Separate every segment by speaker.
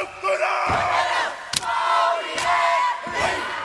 Speaker 1: Raukura! Māori e hui!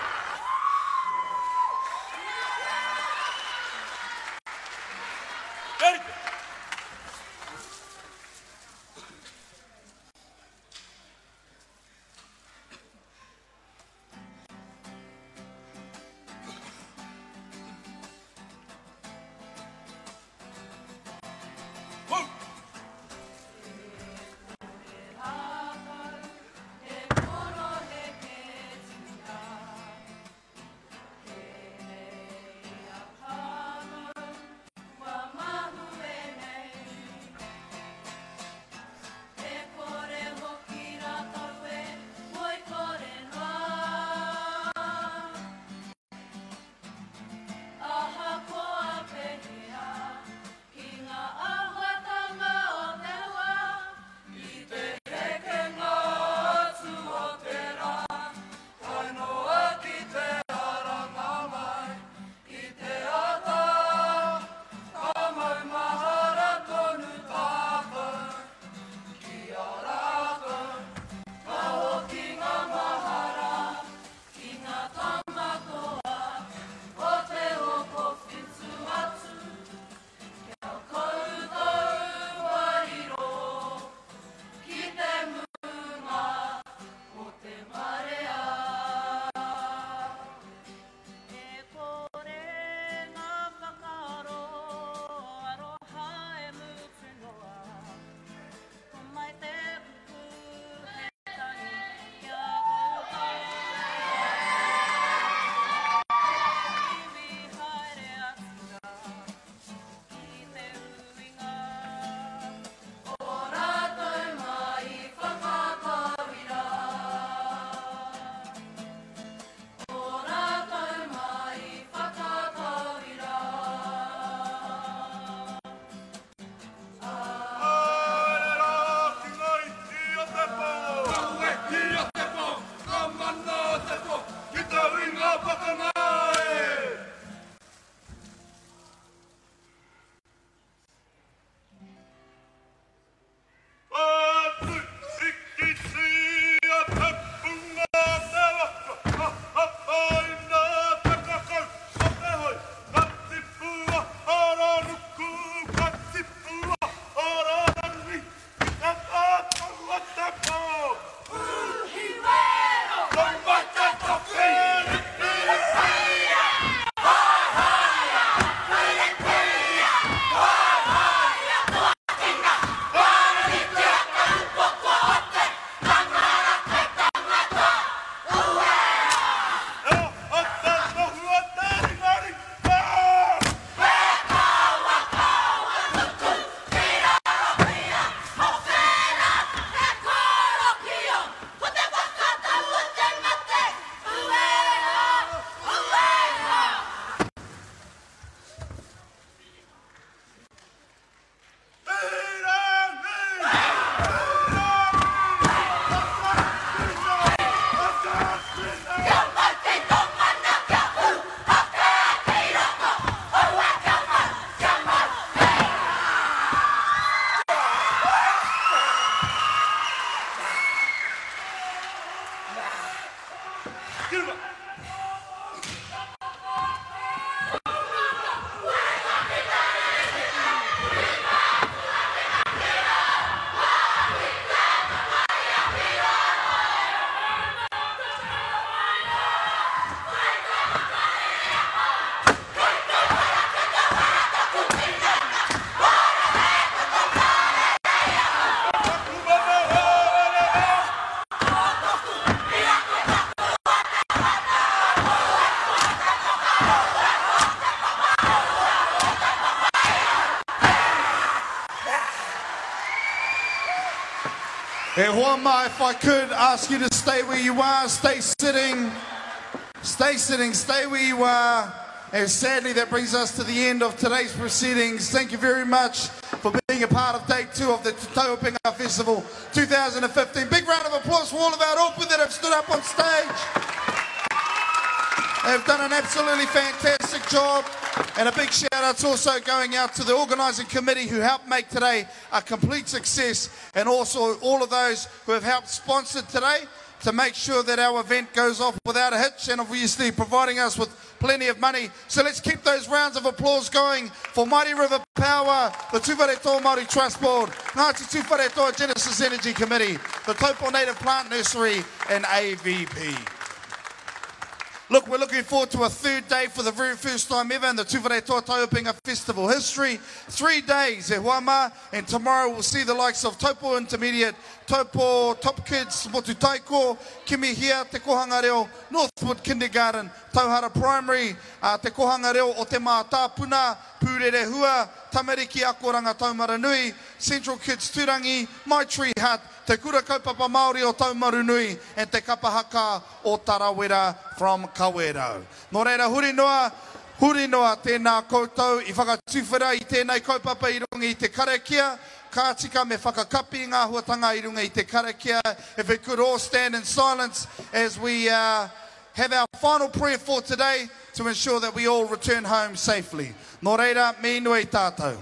Speaker 1: Kia rite!
Speaker 2: E hoa mā, if I could ask you to stay where you are, stay sitting, stay sitting, stay where you are. And sadly, that brings us to the end of today's proceedings. Thank you very much for being a part of day two of the Te Tauipenga Festival 2015. Big round of applause for all of our rōpū that have stood up on stage. They've done an absolutely fantastic job. And a big shout out's also going out to the organising committee who helped make today a complete success. and also all of those who have helped sponsor today to make sure that our event goes off without a hitch and obviously providing us with plenty of money. So let's keep those rounds of applause going for Mighty River Power, the Tūwharetoa Māori Trust Board, Ngāti Tūwharetoa Genesis Energy Committee, the Taupo Native Plant Nursery and AVP. Look, we're looking forward to a third day for the very first time ever in the Tūwharetoa Taiopenga Festival history. Three days e hoa mā, and tomorrow we'll see the likes of Taupo Intermediate, Taupo Top Kids, Motutaiko, Kimihia, Te Kohanga Reo, Northwood Kindergarten, Tauhara Primary, uh, Te Kohanga Reo o Te Mātāpuna, Pūrerehua, Tamariki Akoranga Taumaranui, Central Kids Turangi, My Tree Hut, Te Kura Kaupapa Māori o Taumarunui and Te Kapa Haka o Tarawera from Kawerau. Nō reira, huri noa, huri noa tēnā koutou i whakatuwhera i tēnei kaupapa i runga i te karakia, ka tika me whakakapi i ngā āhuatanga i runga i te karakia. If we could all stand in silence as we uh, have our final prayer for today to ensure that we all return home safely. Nō reira, me inoi tātou.